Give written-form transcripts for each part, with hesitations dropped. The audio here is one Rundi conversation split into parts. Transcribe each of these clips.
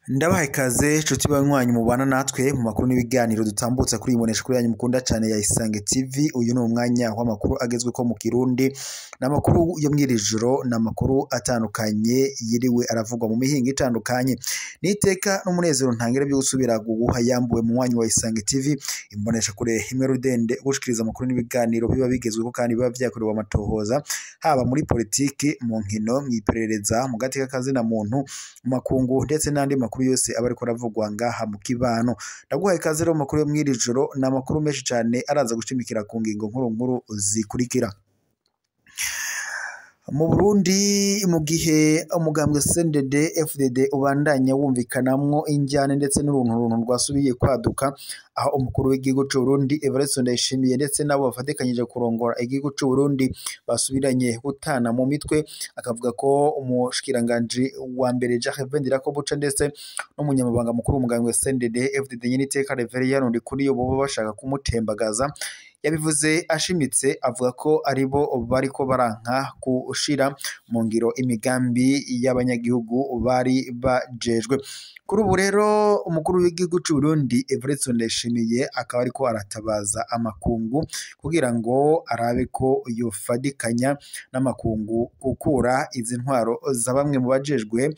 Ndabahaye ikaze nshuti banywanyi mubana natwe mu makuru n'ibiganiro dutambutsa kuri ibonesha kuri yanyu mukunda cyane ya Isange TV. Uyu ni umwanya w'amakuru agezweho mu Kirundi, n'amakuru yo mw'irijoro, n'amakuru atandukanye yiriwe aravugwa mu mihingo itandukanye. Niteka n'umunezero ntangere byo gusubira guguha yambuwe mu mwanya wa Isange TV, imbonesha kure imwe rudende gushikiriza amakuru n'ibiganiro biba bigezweho kandi biba vyakorewe amatohoza, haba muri politiki, mu nkino, mw'iperereza, mu gateka kazina muntu, mu makungu ndetse n'andi makuru yose aba ariko aravugwa ngaha mu kibano. Ndaguhaye ikaze rero mu makuru yo mw'iri joro, ni amakuru menshi cyane araza gushimikira ku ngingo nkuru nkuru zikurikira. Mu Burundi, mu gihe umugambwe CNDD FDD ubandanya wumvikanamwo injyane ndetse n'urunturuntu rwasubiye kwaduka, aho umukuru w'igihugu c'u Burundi Evariste Ndayishimiye ndetse n'abo bafatikanyije kurongora igihugu c'u Burundi basubiranye gutana mu mitwe, akavuga ko umushikiranganji wa mbere Jacques Ndirakobuca ndetse n'umunyamabanga mukuru w'umugambwe CNDD FDD Nyeniteka Reverien Ndikuriyo boba bashaka kumutembagaza. Yabivuze ashimitse avuga ko aribo bariko baranka gushira mu ngiro imigambi y'abanyagihugu bari bajejwe. Kuri ubu rero umukuru w'igihugu c'u Burundi Evariste Ndayishimiye akaba ariko aratabaza amakungu kugira ngo arabe ko yofadikanya n'amakungu gukura izi ntwaro za bamwe mu bajejwe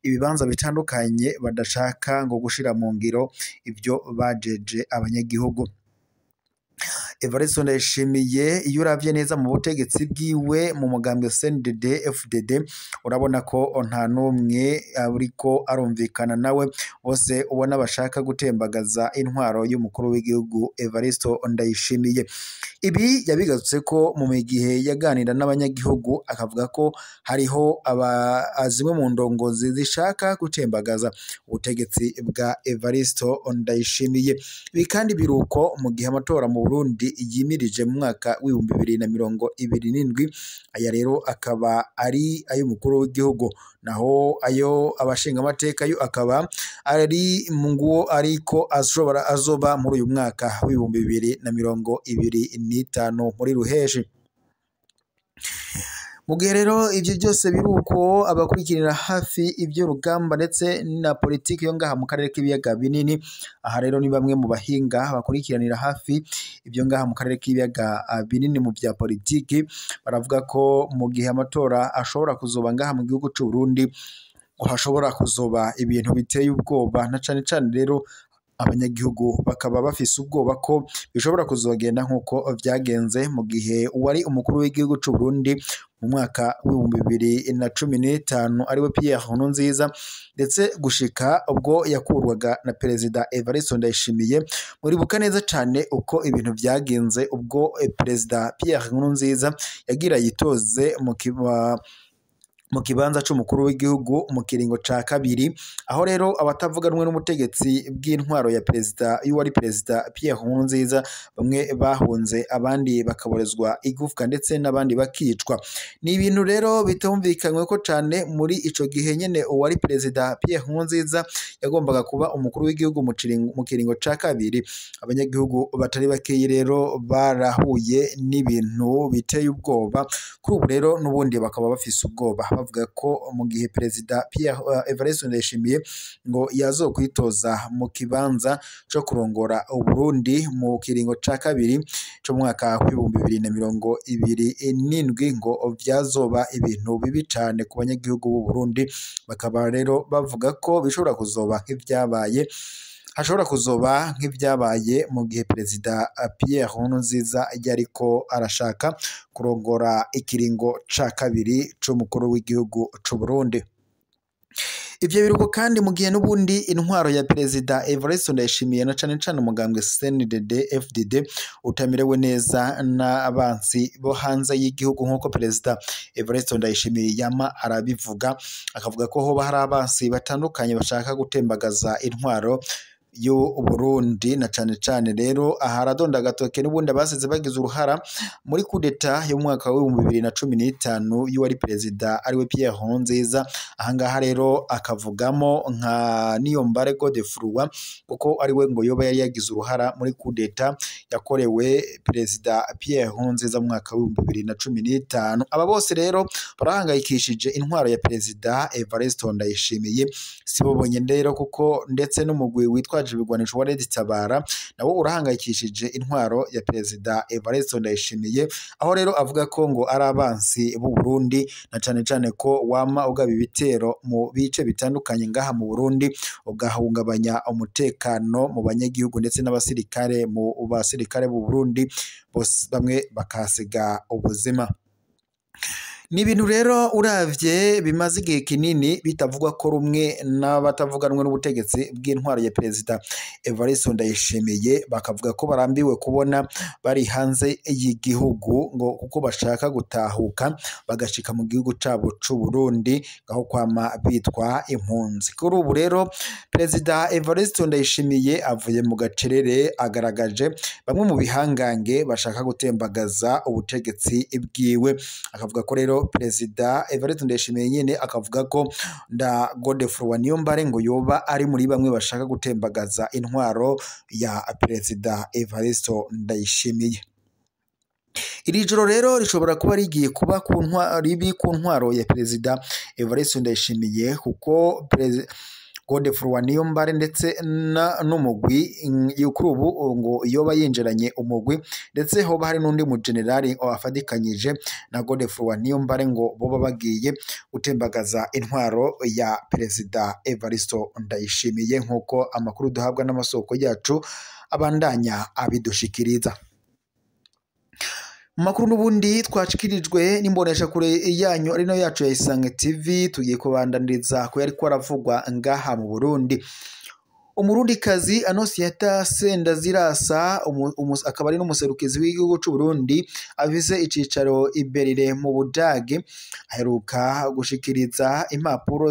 ibibanza bitandukanye badashaka ngo gushira mu ngiro ivyo bajeje abanyagihugu. Evariste Ndayishimiye iyo uravye neza mu butegetsi bwiwe mu mugambwe CNDD FDD, urabona ko nta n'umwe ariko arumvikana nawe, bose ubona bashaka gutembagaza intwaro y'umukuru w'igihugu Evariste Ndayishimiye. Ibi yabigarutse ko mu gihe yaganira n'abanyagihugu, akavuga ko hariho zimwe mu ndongozi zishaka gutembagaza ubutegetsi bwa Evariste Ndayishimiye. Ibi kandi biruko mu gihe amatora mu Burundi yimirije mu mwaka w'2027, aya rero akaba ari ay'umukuru w'igihugu, naho ayo abashingamateka yo akaba ari nguwo ariko ashobora azoba muri uyu mwaka w'2025 muri ruheshi. Mu gihe rero ivyo byose biruko, abakurikirira hafi ivyo rugamba ndetse na politiki yo ngaha mu karere k'ibiyaga binini, aha rero ni bamwe mu bahinga bakurikiranira hafi ivyo ngaha mu karere k'ibiyaga binini mu vya politiki, baravuga ko mu gihe amatora ashobora kuzoba ngaha mu gihugu c'u Burundi, hashobora kuzoba ibintu biteye ubwoba, na cane cane rero abanyagihugu bakaba bafise ubwoba ko bishobora kuzogenda nk'uko vyagenze mu gihe uwari umukuru w'igihugu c'u Burundi mu mwaka w'2015 ariwe Pierre Nkurunziza, ndetse gushika ubwo yakurwaga na Perezida Evariste Ndayishimiye. Muribuka neza cane uko ibintu vyagenze ubwo Perezida Pierre Nkurunziza yagira yitoze mu kibanza c'umukuru w'igihugu mu kiringo ca kabiri, aho rero abatavuga rumwe n'umutegetsi bw'intwaro ya perezida y'uwari perezida Pierre Nkurunziza bamwe bahunze, abandi bakaborezwa igufwa ndetse n'abandi bakicwa. Ni ibintu rero bitumvikanywe ko cane muri ico gihe nyene uwari perezida Pierre Nkurunziza yagombaga kuba umukuru w'igihugu mu kiringo ca kabiri. Abanyagihugu batari bakeyi rero barahuye n'ibintu biteye ubwoba. Kuri ubu rero n'ubundi bakaba bafise ubwoba, bavuga ko mu gihe perezida Pierre Evariste Ndayishimiye ngo yazokwitoza mu kibanza co kurongora Uburundi mu kiringo ca kabiri co mu mwaka w'2027, ngo vyazoba ibintu bibi cane ku banyagihugu b'u Burundi. Bakaba rero bavuga ko bishobora kuzoba nk'ivyabaye, hashobora kuzoba nk'ivyabaye mu gihe perezida Pierre Nkurunziza yariko arashaka kurongora ikiringo ca kabiri c'umukuru w'igihugu c'u Burundi. Ivyo biruko kandi mu gihe n'ubundi intwaro ya perezida Evariste Ndayishimiye na cane cane umugambwe CNDD FDD utamerewe neza n'abansi bo hanze y'igihugu, nk'uko perezida Evariste Ndayishimiye yama arabivuga, akavuga ko hoba hari abansi batandukanye bashaka gutembagaza intwaro y'u Burundi, na cane cane rero aha aradonda agatoke n'ubundi abasize bagize uruhara muri kudeta yo mu mwaka w'2015 y'uwari perezida ariwe Pierre Nkurunziza. Ahangaha rero akavugamo nka Niyombare Godefroid, kuko ariwe ngo yoba yari yagize uruhara muri kudeta yakorewe perezida Pierre Nkurunziza mu mwaka w'2015. Aba bose rero barahangayikishije intwaro ya perezida Evariste Ndayishimiye. Si bo bonyene rero, kuko ndetse n'umugwi witwaje ibigwanisho wa Red Tabara nawo urahangayikishije intwaro ya perezida Evariste Ndayishimiye, aho rero avuga ko ngo ari abansi b'u Burundi, na cane cane ko wama ugaba ibitero mu bice bitandukanye ngaha mu Burundi, ugahungabanya umutekano mu banyagihugu ndetse n'abasirikare mu basirikare b'u Burundi, bose bamwe bakahasiga ubuzima. Ni ibintu rero uravye bimaze igihe kinini bitavugwa ko rumwe n'abatavuganwe n'ubutegetsi bw'intwaro ya perezida Evariste Ndayishimiye, bakavuga ko barambiwe kubona bari hanze y'igihugu, ngo kuko bashaka gutahuka bagashika mu gihugu cabo c'u Burundi, aho kwama bitwa impunzi. Kuri ubu rero perezida Evariste Ndayishimiye avuye mu gacerere, agaragaje bamwe mu bihangange bashaka gutembagaza ubutegetsi bwiwe. Akavuga ko rero perezida Evariste Ndayishimiye nyene akavuga ko nda Godefroid Niyombare ngo yoba ari muri bamwe bashaka gutembagaza intwaro ya perezida Evariste Ndayishimiye. Iri joro rero rishobora kuba rigiye kuba ku ribi ku ntwaro ya perezida Evariste Ndayishimiye, kuko Godefroid Niyombare ndetse n'umugwi kuri ubu ngo yoba yinjiranye umugwi, ndetse hoba hari n'undi mu generali afadikanyije na Godefroid Niyombare, ngo boba bagiye gutembagaza intwaro ya perezida Evariste Ndayishimiye, nk'uko amakuru duhabwa n'amasoko yacu abandanya abidushikiriza. Mu makuru n'ubundi twashikirijwe n'imboneshakure yanyu ari nayo yacu ya Isange TV, tugiye kubandaniriza ko yariko aravugwa ngaha mu Burundi. Umurundikazi Anosiata Sendazirasa akaba ari n'umuserukizi w'igihugu c'u Burundi afise icicaro i Berlin mu Budage, aheruka gushikiriza impapuro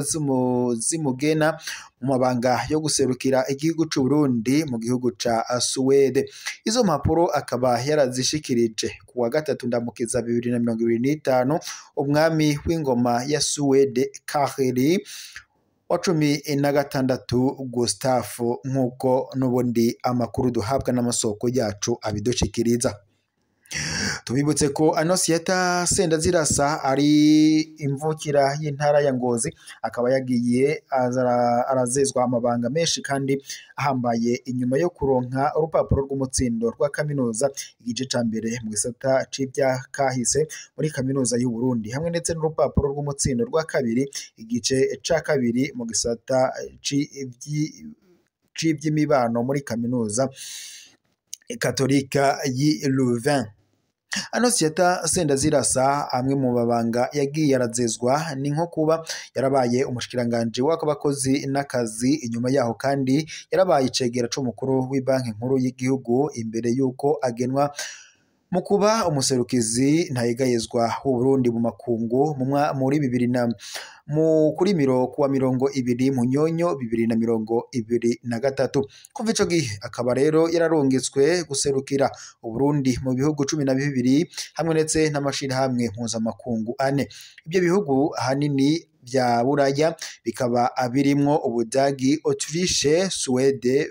zimugena mu mabanga yo guserukira igihugu c'u Burundi mu gihugu ca Suwede. Izo mpapuro akaba yarazishikirije ku wa 3 Ndamukiza 2025 umwami w'ingoma ya Suwede Kareli wa 16 Gustaf, nk'uko n'ubundi amakuru duhabwa n'amasoko yacu abidushikiriza. Tubibutse ko Anosiata Sendazirasa ari imvukira y'intara ya Ngozi, akaba yagiye arazezwa amabanga menshi kandi ahambaye inyuma yo kuronka urupapuro rw'umutsindo rwa kaminuza igice ca mbere mu gisata c'ivya kahise muri kaminuza y'u Burundi, hamwe ndetse n'urupapuro rw'umutsindo rwa kabiri igice ca kabiri mu gisata c'ivy'imibano muri kaminuza Katolika y'i Louvain. Anosiata Sendazirasa amwe mu mabanga yagiye arazezwa ni nko kuba yarabaye umushikiranganje w'abakozi n'akazi, inyuma yaho kandi yarabaye icegera c'umukuru w'ibanki nkuru y'igihugu imbere yuko agenwa mu kuba umuserukizi ntayegayezwa w'u Burundi mu makungu muri bibiri na mu kuri kuwa 20 Munyonyo 2023. Kuva ico gihe akaba rero yararungitswe guserukira Uburundi mu bihugu 12 hamwe ndetse n'amashirahamwe mpuzamakungu 4. Ibyo bihugu ahanini vya Buraya bikaba birimwo Ubudagi, Autriche, Suwede,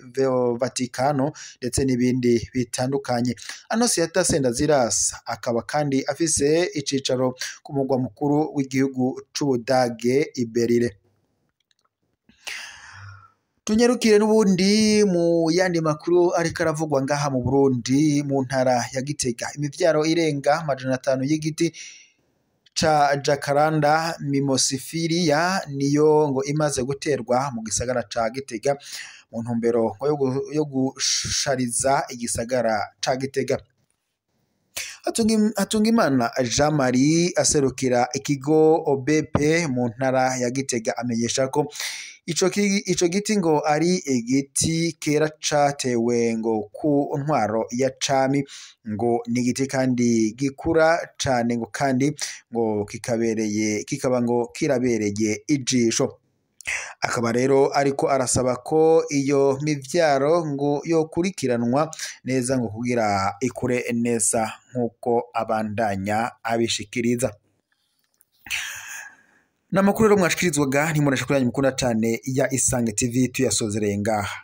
Vatikano ndetse n'ibindi bitandukanye. Anosiata Sendazirasa akaba kandi afise icicaro ku mugwa mukuru w'igihugu c'Ubudage i Berlin. Tunyarukire n'ubundi mu yandi makuru ariko aravugwa ngaha mu Burundi mu ntara ya Gitega. Imivyaro irenga 500 y'igiti ca Jacaranda Mimosifilia niyo ngo imaze guterwa mu gisagara ca Gitega mu ntumbero yo gushariza igisagara ca Gitega. Hatungimana Jean Marie aserukira ikigo OBP mu ntara ya Gitega amenyesha ko ico giti ngo ari igiti kera catewe ngo ku ntwaro ya cami, ngo ni igiti kandi gikura cane, ngo kandi ngo kikabereye kikaba ngo kirabereye ijisho. Akaba rero ariko arasaba ko iyo mivyaro ngo yokurikiranwa neza ngo kugira ikure neza nk'uko abandanya abishikiriza. N'amakuru rero mwashikirizwaga ntimunesha kuri yanyu mukunda cane ya Isange TV, tuyasozereye ngaha.